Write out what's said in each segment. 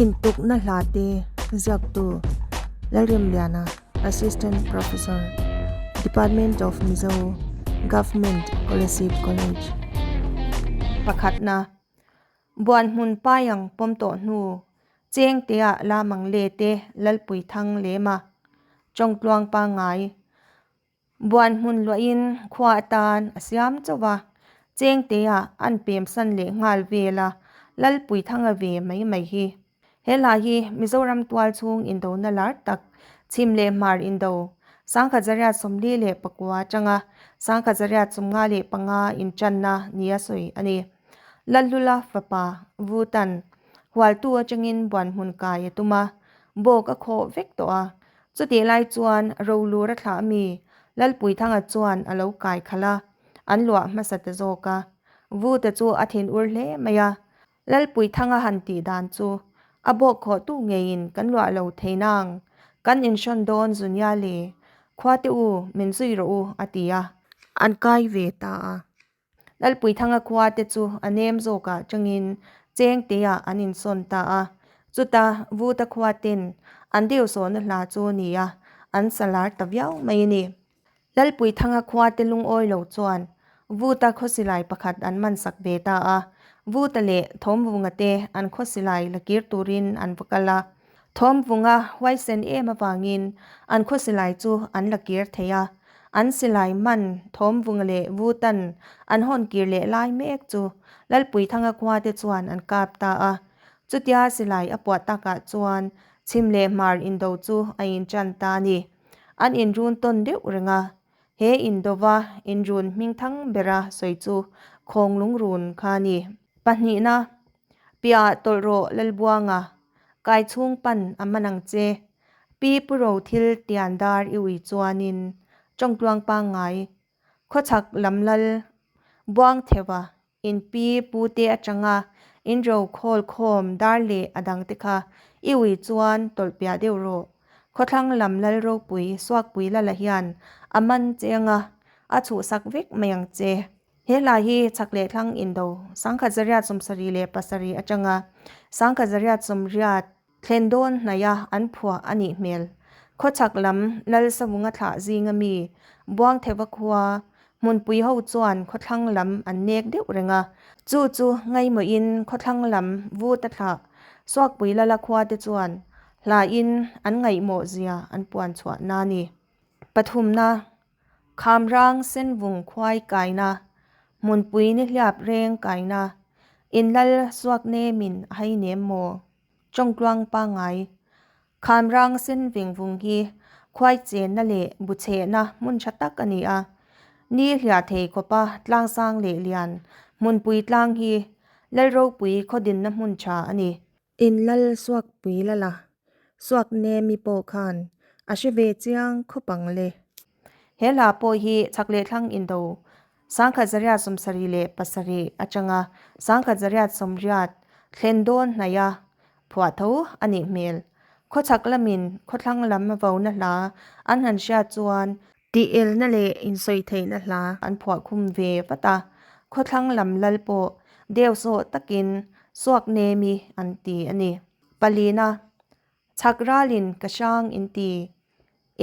Intukna hlate ziaktu Lalremliana, Assistant Professor, Department of Mizo, Government Kolasib College. Pakhatna, Buan hmun paiang pawm tawh hnu, Chengtea lamang le te Lalpuithang lema Chawngtluang pangngai Buan hmun luahin khua atan a siam chauh a, Chengtea an pemsan leh nghal vel a, Lalpuithanga ve mai mai hi. He hla hi Mizoram tual chhung indona lar tak, chhim leh hmar indo, 1949 atanga 1955 intanna nia sawi a ni. Lalhlula fapa Vutan hualtu atangin buan hmun kai a tum a, bawk a khawh vek tawh a, Chutih lai chuan Rolura thlah mi Lalpuithanga chuan a lo kai khalh a, an luah hmasa ta zawk a. Vuta chu a thin ur hle mai a, Lalpuithanga han tih dan chu a bawk khawh tu ngeiin kan luah lo thei nang, kan inhrawn dawn Zunia le, khuate u min zui rawh u a ti a. An kai ve ta a. Lalpuithanga khua te chu a nem zawkah tangin Chengteah an insawn ta a, chuta Vuta khua ten an deuhsawhna hla chu ni a, an sa lar ta viau mai a ni. Lalpuithanga khua te lungawi lo chuan Vuta khawsilai pakhat an man sak ve ta a, Vuta leh Thawmvunga te an khawsilai la kir turin an va kal a. Thawmvunga huaisen em avangin an khaw silai chu an la kir thei a, an silai man Thawmvunga leh Vutan an hawn kir leh lai mek chu Lalpuithanga khua te chuan an kap ta a. Chutia silai a puah takah chuan chhim leh hmar indo chu a inṭan ta a ni. An inrun tawn deuh reng a, he indova inrun hmingthang bera sawi chu Khawnglungrun kha a ni. Pahnihna, Piah tawlh rawh Lalbuanga, kai chhung pan a man ang che. Pi Pu Ro thil tian dar i ui chuanin tawngtluang pangngai, khawchhak lam lal buang theuha in pi pu te atanga in ro khawl khawm dar leh a dang te kha i ui chuan tawlh piah deuh rawh. Khawthlang lam lal ropui Suakpui lala hian a man che anga a chhuhsak vek mai ang che. He hla hi chhak leh thlang indo 1977 atanga 1980 thlen dawn hnaia an phuah a nih hmel. Khawchhak lam Lalsavunga thlah zinga mi Buangtheva khua hmunpui ho chuan khawthlang lam an nek deuh reng a, chu chu ngaimawhin khawthlang lam Vuta thlah Suakpui Lala khua te chuan hlain an ngaihmawh zia an puan chhuah na a ni. Pathumna Khamrang senvung khuai kaina, hmunpui nihliap reng kaina, inlal suak nemin a hai nem maw? Chawngtluang pangngai. Khamrang senving vung hi khuai chenna leh bu chhehna hmun tha tak a ni a. Ni hliah thei khawpa tlangsang leh lian hmunpui tlang hi Lalropui khawdinna hmun tha a ni. Inlal Suakpui lala Suaknemi pawh khan a hre ve chiang khawp ang le. He hla pawh hi chhak leh thlang indo 1977 atanga 1980 thlen dawn hnaia phuah tho a nih hmel. Khawchhak lamin khawthlang lam vona hla an han hriat chuan Tih-elna leh insawitheihna hla an phuah khum ve vat a, khawthlang lam lal pawh deu sawh takin suak nemi an ti a ni. Palina, Chhak ralin ka hrang in ti,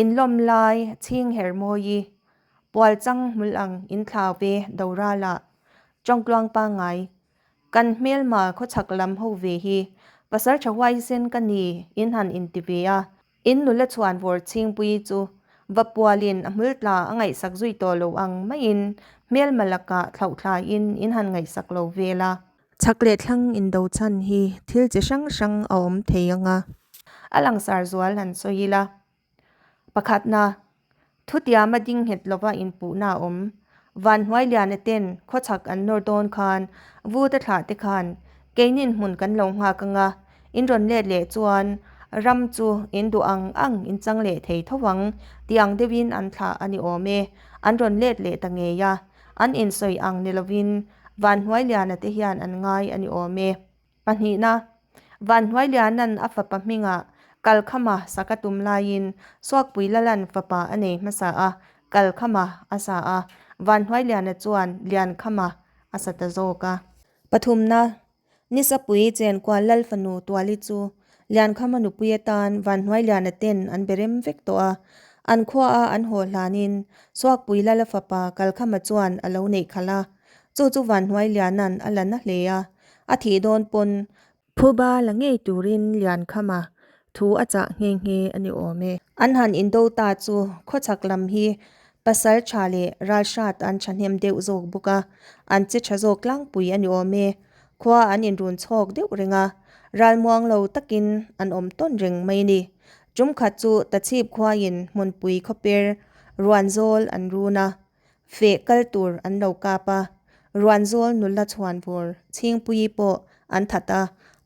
inlawm lai chhing her mawi, pual chang hmul ang in thlau ve do ralah, tawngtluang pangngai, kan hmelma khawchhak lam ho ve hi pasal tha huaisen ka ni in han inti ve a, In nula chhuan vawr chhingpui chu va pualin a hmul tla a ngaihsak zui tawh lo ang maiin hmelma lakah thlauhthlaiin in han ngaihsak lo vel a. Chhak leh thlang indo chhan hi thil chi hrang hrang a awm thei ang a. A langsar zual han sawi ila. Pakhatna, Thutiama ding nghet lova inpuhna a awm. Vanhnuailiana ten khawchhak an nawr dawn khan Vuta thlah te khan keinin hmun kan lo nghak anga in rawn let leh chuan ram chu in duh ang ang in chang leh thei tho ang tih ang deuhin an thlah a ni awm e. An rawn let leh ta ngei a, an insawi ang ni lovin Vanhnuailiana te hian an ngai a ni awm e. Pahnihna, Vanhnuailiana'n a fapa hmingah Kalkhama sak a tum laiin Suakpui Lala'n fapa a nei hmasa a, Kalkhama a sa a, Vanhnuailiana chuan Liankhama a sa ta zawk a. Pathumna, Nisapui Chenkual Lalfanu Tuali chu Liankhama nupui atan Vanhnuailiana ten an be rem vek tawh a, an khuaa an haw hlanin Suakpui Lala fapa Kalkhama chuan a lo neih khalh a, chu chu Vanhnuailiana'n a la na hle a, a thih dawn pawn Phuba la ngei turin Liankhama thu a chah nghe nghe a ni awm e. An han indo ta chu khawchhak lam hi pasal tha leh ralhrat an thahnem deuh zawk bawk a, an che tha zawk tlangpui a ni awm e. Khua an inrun chhawk deuh reng a, ralmuang lo takin an awm tawn reng mai a ni. Tum khat chu Tachhip khuain hmunpui khawper Ruanzawl an run a, Feh kal tur an lo kap a, Ruanzawl nula chhuanvawr Chhingpuii pawh an that a,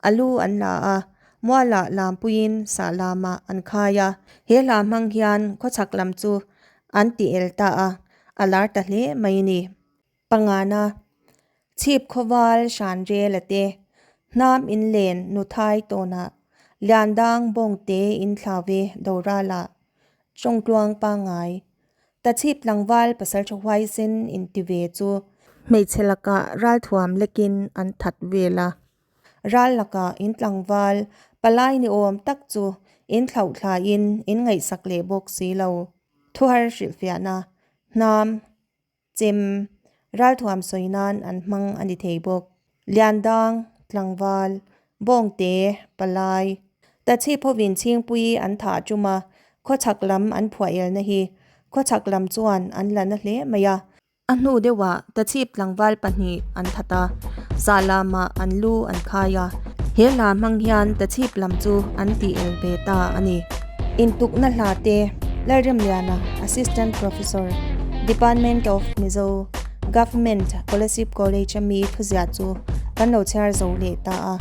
a lu an la a, mualah lampuiin sah lamah an khai a. He hla hmang hian khawchhak lam chu an ti el ta a, a lar ta hle mai a ni. Pangana, Chhip khawval hran rel a te, hnam in len nuthai tawnah, Liandang bawngte in thlau ve Doralah, Chawngtluang pangngai, Tachhip tlangval pasaltha huaisen inti ve chu. Hmeichhe lakah ralthuam lekin an that vel a. Ral lakah in tlangval palai ni awm tak chu in thlauh thlaiin in ngaihsak leh bawk si lo. Thuhar hrilhfiahna, hnam, chem, ralthuam sawi nan an hmang a ni thei bawk. Liandang, tlangval, bawngte, palai, Tachhip hovin Chhingpui an thah tum a, khawchhak lam an phuah elna hi khawchhak lam chuan an la na hle mai a. A hnu deuhah Tachhip tlangval pahnih an that a, zah lamah an lu an khai a, he hla hmang hian Tachhip lam chu an tih el ve ta a ni. Intukna hla te Lalremliana, Assistant Professor, Department of Mizo, Government Kolasib College a mi thuziah chu kan lo chhiar zo leh ta a,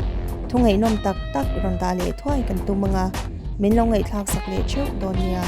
thu ngaihnawm tak tak rawn dah leh thuai kan tum ang a, min lo ngaihthlak sak leh theuh dawn nia.